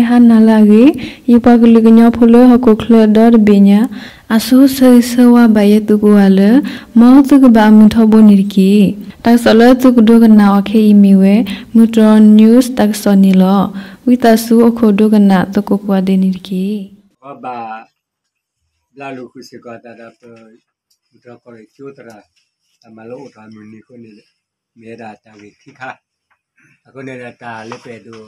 ဟါနၤလၢအဂ့ၤ, ယပှၤကလုာ်ကညီဖိလၢဟီၣ်ခိၣ်ချၢဒီတဘ့ၣ်ညါ, အဆိဆၢဂ့ၤဆၢဝါဘၣ်ယဲသုကိးဂၤလၢ မ်သုကဘၣ်အမုာ်ထီဘိန့ၣ်တက့ၢ်. တၢ်ကစီၣ်လၢသုကဒိကနၣ်အီၤခဲအံၤမ့ၢ်ဝဲ မုၢ်တြီၢ် news တၢ်ကစီၣ်န့ၣ်လီၤ. ဝံသးစူၤအိၣ်ခိးဒိကနၣ်သကိးကိးဂၤဒဲးန့ၣ်တက့ၢ်. ဘၣ် ဘျါလီၤဃုာ်စ့ၢ်ကီးအသးဒီးပ မုၢ်တြီၢ်ကီၢ်ရ့ၣ်ကၠိသရၣ် တၢ်မၤလိအိၣ်ထီၣ်အမုၢ်နံၤအဃိန့ၣ် မ့ၢ်ဝဲဒၣ်တၢ်ဂ့ၢ်ခံခါ, အဃိန့ၣ်ဒီးတၢ်လၢပအဲၣ်ဒိး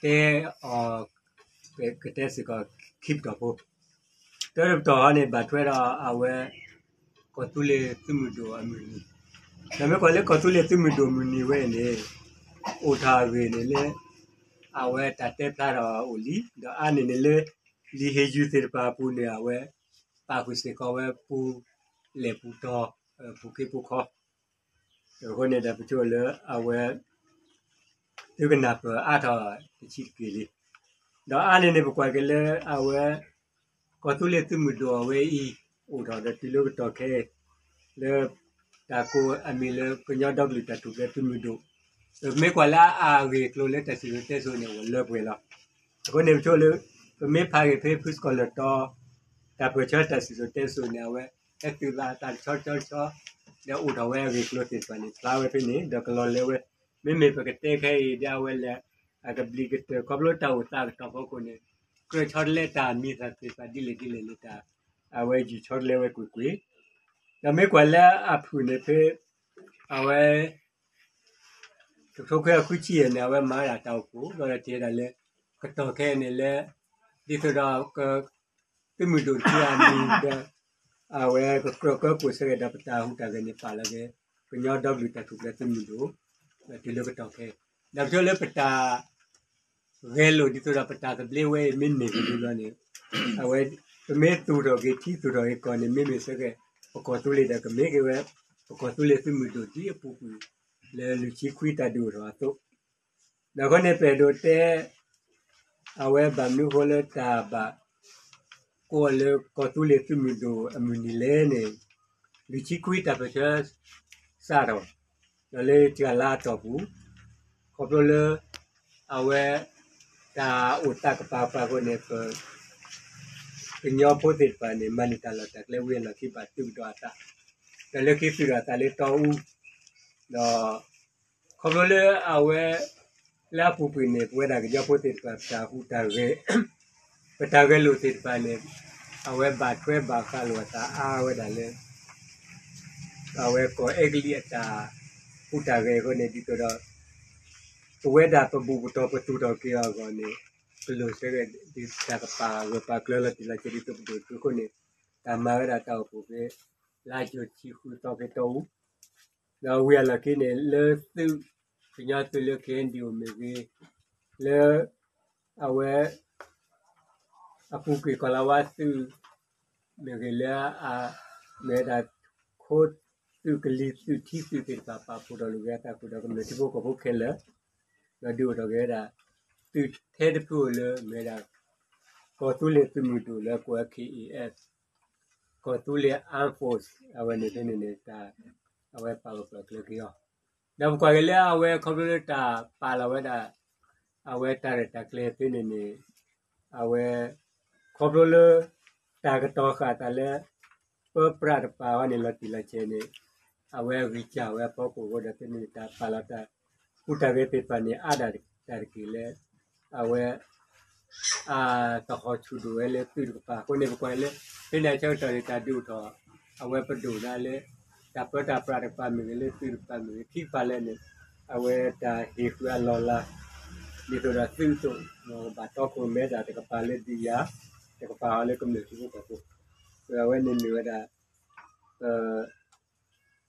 တဲအီၤ ပကတဲစ့ၢ်ကီးခံပတီၢ်ဖိ, တၢတပတီၢ်ဟီန့ၣ် ဘၣ်ထွဲဒီးအဝဲ ကီၢ်သူလ့ၤသုးမုၢ်ဒိၣ်အမုၢ်နံၤ, ဒီးမ့ၢ်ကွၢ်လၢကီၢ်သူလ့ၤသုးမုၢ်ဒိၣ်အမုၢ်နံၤဝဲအံၤန့ၣ် အိၣ်ထီၣ်အဂ့ၢ်န့ၣ်လၢ အဝဲတၢ်တဲဖျါထီၣ်အိၣ်လံ, ဒီးအါန့ၢ်န့ၣ်လၢ လံာ်ဟ့ၣ်ယုၢ်သ့ၣ်တဖၣ်အပူၤန့ၣ် အဝဲ ပာ်ဃုာ်စ့ၢ်ကီးဝဲပူၤလဲၢ်ပူၤတီၤ ပူၤခ့ပူၤခီ, အဃိန့ၣ်ဒီးပဆိလၢအဝဲ သုကနၢ်ပၢၢ်အါထီၣ်တဆံးတက့ၢ်လံ. ဒီးအါန့ၢ်န့ၣ် ပကွၢ်က့ၤလၢအဝဲ ကီၢ်သူလ့ၤသုးမုၢ်ဒိၣ်အဝဲအံၤ အိၣ်ထီၣ်ဒီးတုၤလၢကတီၢ်ခဲအံၤ လၢ တၢ်ကိးအမံၤလၢကညီဒီကလုာ်တၢ်ထူၣ်ဖျဲးသုးမုၢ်ဒိၣ်, ပမ့ၢ်ကွၢ်လၢအဂ့ၢ်အကျိၤလၢတၢ်စံၣ်စိၤတဲစိၤန့ၣ် အိၣ်လၢပှဲၤလီၤ. အဃိန့ၣ်ပဆိလၢ ပမ့ၢ်ဖးက့ၤဖဲဖုစကီၢ်လၢၢ်တီ တၢ်ပၢၢ်ဆၢတၢ်စံၣ်စိၤတဲစိၤန့ၣ် အဝဲ ဟဲသုးသးအသးတဆီတဆီတဆီ ဒီးအိၣ်ထီၣ်ဝဲအဂ့ၢ်အကျိၤသ့ၣ်တဖၣ်န့ၣ် ဖျါဝဲဖဲန့ၣ် ဒီးကလီၤလဲၤဝဲ, မ့မ့ၢ်ပကတဲခဲအံၤဒီးအဝဲလဲၤ အကဘျံးကတၢၢ် ခီဖျိတၢ်အိၣ်သးအကတီၢ်ဖီခိၣ်န့ၣ် ကြၢးဆီတလဲတၢ်မံၤသးသ့ၣ်တဖၣ်ဒ်လဲၣ်ဒ်လဲၣ်န့ၣ် တၢ် အဝဲယုၢ်ဆီတလဲဝဲကွ့ၢ်ကွ့ၢ်, ဒီးမ့ၢ်ကွၢ်လၢအဖုၣ်န့ၣ်ဖဲ အဝဲ တကထိခွဲအဃုဆံယဲၢ်န့ၣ် အဝဲမၤဝဲဒၣ်တၢ်အိၣ်ဖှိၣ် ဒီးတ့ၢ်ဝဲဒၣ်လၢ ကတီၢ်ခဲအံၤန့ၣ်လၢ ဒ်သိးဒီး သုးမုၢ်ဒိၣ်တဖုအမံၤဒီး အဝဲကကြၢးကၢကိၣ်ဆၢဂ့ၤဒီးပတၢ်ဟူးတၢ်ဂဲၤန့ၣ် ပာ်လီၤက့ၤ ကညီဒီကလုာ်တၢ်ထူၣ်ဖျဲးသုးမုၢ်ဒိၣ် တုၤလၢကတီၢ်ခဲအံၤ, ဒီးပဆိလၢပတၢ် ဂဲၤလိာ်ဒ်သိးဒီးပတၢ်သဘျ့ဝဲအံၤမ့ၢ်န့ၢ်က့ၤဒ်ဘျီန့ၣ် အဝဲ ပမ့ၢ်သူၣ်ထီၣ်က့ၤထံသူၣ်ထီၣ်က့ၤကီၢ်န့ၣ် မ့မ့ၢ်ဆၢက့ၤ ပကီၢ်သူလ့ၤဒီးကမ့ၢ်က့ၤဝဲ ပကီၢ်သူလ့ၤသုးမုၢ်ဒိၣ်ဒ်အပူၤကွံာ် လၢလွံၢ်ဆံခွံတၢ်ဒုးအိၣ်ထီၣ်အသိး, ဒီးအဃိန့ၣ်ပအဲၣ်ဒိးတဲ အဝဲဘၣ်မနုၤအဃိလၢတၢ်ဘၣ် ကိးအီၤလၢကီၢ်သူလ့ၤသုးမုၢ်ဒိၣ်အမုၢ်နံၤလဲၣ်န့ၣ်, လွံၢ်ဆံခွံတၢ်ပၢၢ်ဆၢ စးထီၣ် ဒီးလၢတဂၤလၢအတီၢ်ပူၤ, ခီဖျိလၢ အဝဲ တၢ်အိၣ်သးကပၤပၤအဃိန့ၣ် ပ ကညီဖိသ့ၣ်တဖၣ်န့ၣ် မၤန့ၢ်တၢ်လီၢ်တၢ်ကျဲဝံၤအလီၢ်ခံဘၣ်သုးကဒီးအသး, ဒီးလၢခံသုးဒီးအသးလၢတီအူ, ဒီး ခီဖျိလၢအဝဲ လၢအပူၤကွံာ်န့ၣ် ပဝဲဒၣ်ကညီဖိသ့ၣ်တဖၣ် ပတၢ်ဟူးတၢ်ဂဲၤ ပတၢ်ဂဲၤလိာ်သ့ၣ်တဖၣ်န့ၣ် အဝဲဘၣ်ထွဲဘၣ်ဃးလိာ်အသးအါဝဲဒၣ်လၢ အဝဲကီၢ်အဲကလံးအတၢ်ဟူးတၢ်ဂဲၤအဃိန့ၣ် ဒ်သိးဒီး ပဝဲဒၣ်ပဘူၣ်ပတီၢ်ပသူၣ်ထီၣ်က့ၤအဂီၢ်န့ၣ် ကလိၣ်ဆၢဂ့ၤဒ်တၢ်ကပာ်ဂၢၢ်ပာ်ကျၢၤလီၤတံၢ်လီၤဆဲးဒ်သိးပဒိၣ်တုၤအဃိန့ၣ် တၢ်မၤဝဲဒၣ်တၢ်အိၣ်ဖှိၣ်ဖဲ လါယူၤဆံဃုသီဖဲတီအူ ဒီးဝံၤအလီၢ်ခံန့ၣ် လၢသုး ကညီသုးလၢ KNDO မ့ၢ်ဂ့ၤ, လၢ အဝဲ အပူၤကွံာ်ကီၢ်လၤဝါသုး မ့ၢ်ဂ့ၤလၢအ မ့ၢ်ဝဲဒၣ် ခိသုးကလံၤသုးထံသုးသ့ၣ်တဖၣ် ပာ်ဖှိၣ်ထီၣ်လိာ်က့ၤအသးဃုာ်ဒီးကမျၢၢ်ထံဖိကီၢ်ဖိခဲလၢာ်, ဒီးဒုးအိၣ်ထီၣ်က့ၤဝဲဒၣ် သုးထဲတဖုအိၣ်လၢ မ့ၢ်ဝဲဒၣ် ကီၢ်သူလ့ၤသုးမုၢ်ဒိၣ်လၢကိးဝဲ KAF ကီၢ်သူလ့ၤ Armed Force အဝဲန့ၣ်ဖဲန့ၣ်န့ၣ် တၢ် အဝဲပာ်လီၤပာ်ကျၢၤက့ၤအီၤ, ဒီးပကွၢ်က့ၤလၢအဝဲခီဖျိလၢတၢ်ပာ်လီၤဝဲဒၣ် အဝဲတၢ်ရဲၣ်တၢ်ကျဲၤဖဲန့ၣ်န့ၣ် အဝဲ ခီဖျိလၢ တၢ်ကတီၤဃာ်သးလၢ ပၢပြးတကပၤအဂီၢ်န့ၣ် လီၤတံၢ်လီၤဆဲးန့ၣ် အဝဲဂံၢ်စၢ်ဝဲအဖီခိၣ်အဃိဒီး ဖဲန့ၣ်န့ၣ် တၢ်ပာ်လီၤတၢ် ဟူးတၢ်ဂဲၤသ့ၣ်တဖၣ်န့ၣ် အါဒၣ်တၢ်တက့ၢ်လၢ အဝဲ အသဟီၣ်ဆူၣ်ဒိၣ်ဝဲလၢသုးတကပၤအဃိန့ၣ် ပကွၢ်လၢ ဖဲန့ၣ်အဆၢကတီၢ်န့ၣ် တၢ်ဒုးအိၣ်ထီၣ် အဝဲပဒိၣ်ဒၣ်လၢ တၢ်ပၢတၢ်ပြးတကပၤမ့ၢ်ဂ့ၤ လၢသုးတကပၤမ့ၢ်ဂ့ၤ ခံကပၤလဲၣ်န့ၣ် အဝဲတၢ်ဟ့ၣ်ဃုာ်အလီၢ်အလၤ ဒ်သိးဒီးသုးအသိး ဘၣ်တီခိၣ်ရိၣ်မဲတၢ်တကပၤလၢဒုးယၤ တကပၤဟီလၢကမျၢၢ်ထံဖိကီၢ်ဖိ အဝဲန့ၣ်မ့ၢ်ဝဲဒၣ်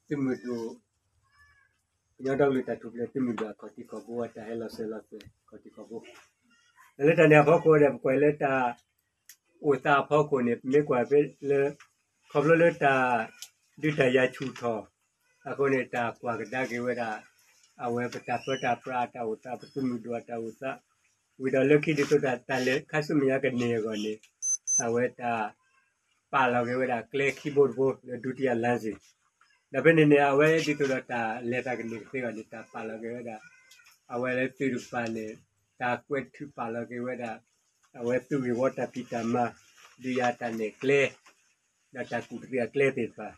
သုးမုၢ်ဒိၣ် ကညီဒီကလုာ်တၢ်ထူၣ်ဖျဲးသုးမုၢ်ဒိၣ်အခီၣ်ထံးခီၣ်ဘိ အတၢ်ဟဲလီၤစၢၤလီၤသွဲၣ်ခီၣ်ထံးခီၣ်ဘိ ဒီးလၢတၢ်န့ၣ်အဖီခိၣ်ဒီး ပကွၢ်လၢတၢ်အိၣ်သးအဖီခိၣ်န့ၣ် ပမ့ၢ်ကွၢ်ဖဲလၢ ခီဖျိလၢတၢ်ဒုးတၢ်ယၤဆူၣ်ထီၣ် အဃိန့ၣ် တၢ်ကွၢ်ကဒါက့ၤဝဲဒၣ် အဝဲပတၢ်ပၢတၢ်ပြးအတၢ်အိၣ်သး ပသုးမုၢ်ဒိၣ်အတၢ်အိၣ်သး ဝံၤဒီးလၢခံဒ်သိးတၢ်လဲၤခါဆူမဲာ်ညါကန့ၢ်အဂီၢ်န့ၣ် အဝဲတၢ် ပာ်လီၤက့ၤဝဲဒၣ်ကျဲခံဘိတဘိလၢဒုတိယလှိုင်း ဒီးဖဲန့ၣ်န့ၣ် အဝဲဒ်သိးဒီးတၢ်လဲၤတၢ်ကန့ၢ်ကသ့အဂီၢ်န့ၣ် တၢ်ပာ်လီၤက့ၤဝဲဒၣ် အဝဲလၢသုးတကပၤန့ၣ် တၢ်ကွဲးထုးပာ်လီၤက့ၤဝဲဒၣ် အဝဲသုးဂ့ၢ်ဝီတၢ်ဖံးတၢ်မၤ ဒုးယၤတၢ်နဲၣ်ကျဲ ဒီးတၢ်ကူၣ်တရံးအကျဲသ့ၣ်တဖၣ်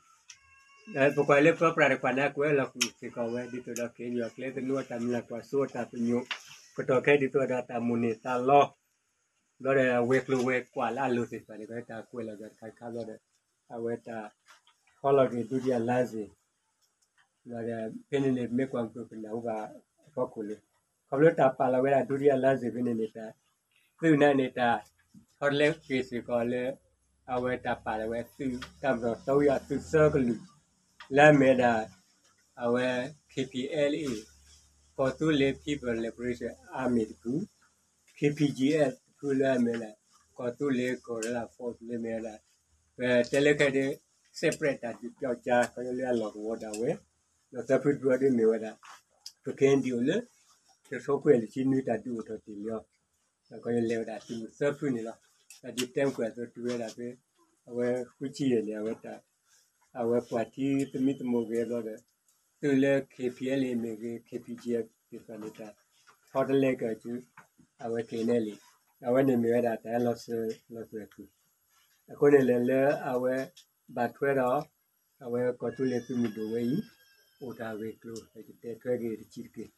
ဒီးပကွၢ်လၢပၢပြးတကွၢ်န့ၣ် အကွဲးလီၤဃုာ်စ့ၢ်ကီးဝဲ ဒ်သိးဒီး ခ့ၣ်အဲၣ်ယူၣ် အကျဲသနူအတၢ်မုၢ်လၢ်ကွၢ်စိအတၢ်ပညိၣ် ကတီၢ်ခဲဒ်သိးဒီးတၢ်မိၣ်န့ၢ်သးလီ ဘျီဒီးအဝဲၤကျိၤဝဲၤကွာ်လၢအလိၤသ့ၣ်တဖၣ်န့ၣ် တၢ်ကွဲးလီၤက့ၤတခါတခါဘျီဒီး အဝဲတၢ် ဟီလီၤက့ၤဒုတိယလမ်းစဉ် ဒီးဖဲန့ၣ်န့ၣ် မ့ၢ်ကွၢ်က့ၤပနၢ်ဟူဘၣ်အဖီခိၣ်လံ. ခီဖျိတၢ်ပာ်လီၤဝဲဒၣ်ဒုတိယလမ်းစဉ်ဖဲန့ၣ်န့ၣ် တၢ်သုးန့ၣ်န့ၣ် တၢ်ထီတလဲက့ၤစ့ၢ်ကီးလၢ အဝဲတၢ်ပာ်လီၤဝဲသုး တၢ်မၤတီၢ်တဝံအသုးသၢကလုာ် လၢအမ့ၢ်ဝဲဒၣ် အဝဲ K P L A ကီၢ်သူလ့ၤ People Liberation Army တဖု K P G F တဖုလၢအမ့ၢ်ဝဲဒၣ် ကီၢ်သူလ့ၤ Guerrilla Force လၢမ့ၢ်ဝဲဒၣ် ပတဲလၢခဲအံၤ separate တၢ်ဒုးပၠီကၠါ ခီဖျိလၢအလီၢ်ကဝီၤဒၣ်ဝဲ ဒီးသၢဖုတဖုအံၤဒ်မ့ၢ်ဝဲဒၣ် ပ K N D O လၢ တထိခွဲလၢဆံနွံတၢ်ဒုးအိၣ်ထီၣ်တ့ၢ်လံအီၤ ဒီးခီဖျိလဲၤဝဲဒၣ်သုးသၢဖုန့ၣ်လီၤ. ဒီးဒ်တဲမုၢ်ကွဲးအသိးတုၤဝဲဒၣ်ဖဲ အဝဲဃုဆံယဲၢ်န့ၣ် အဝဲတၢ် အဝဲကွၢ်ထံသမံသမိးက့ၤဘျီဒီး သုးလၢ K P L A မ့ၢ်ဂ့ၤ K P G F သ့ၣ်တဖၣ်န့ၣ် တၢ်ထီတလဲက့ၤဆူ အဝဲ K N L A အဝဲန့ၣ်မ့ၢ်ဝဲဒၣ်တၢ်လီၤစၢၤလီၤသွဲၣ်အပူၤ အဃိန့ၣ်လဲၣ်လၢအဝဲဘၣ်ထွဲဒီး အဝဲကီၢ်သူလ့ၤသုးမုၢ်ဒိၣ်ဝဲအံၤ အိၣ်တၢ်ဂ့ၢ်ကျိၤ ယကတဲထွဲက့ၤတဆံးတက့ၢ်.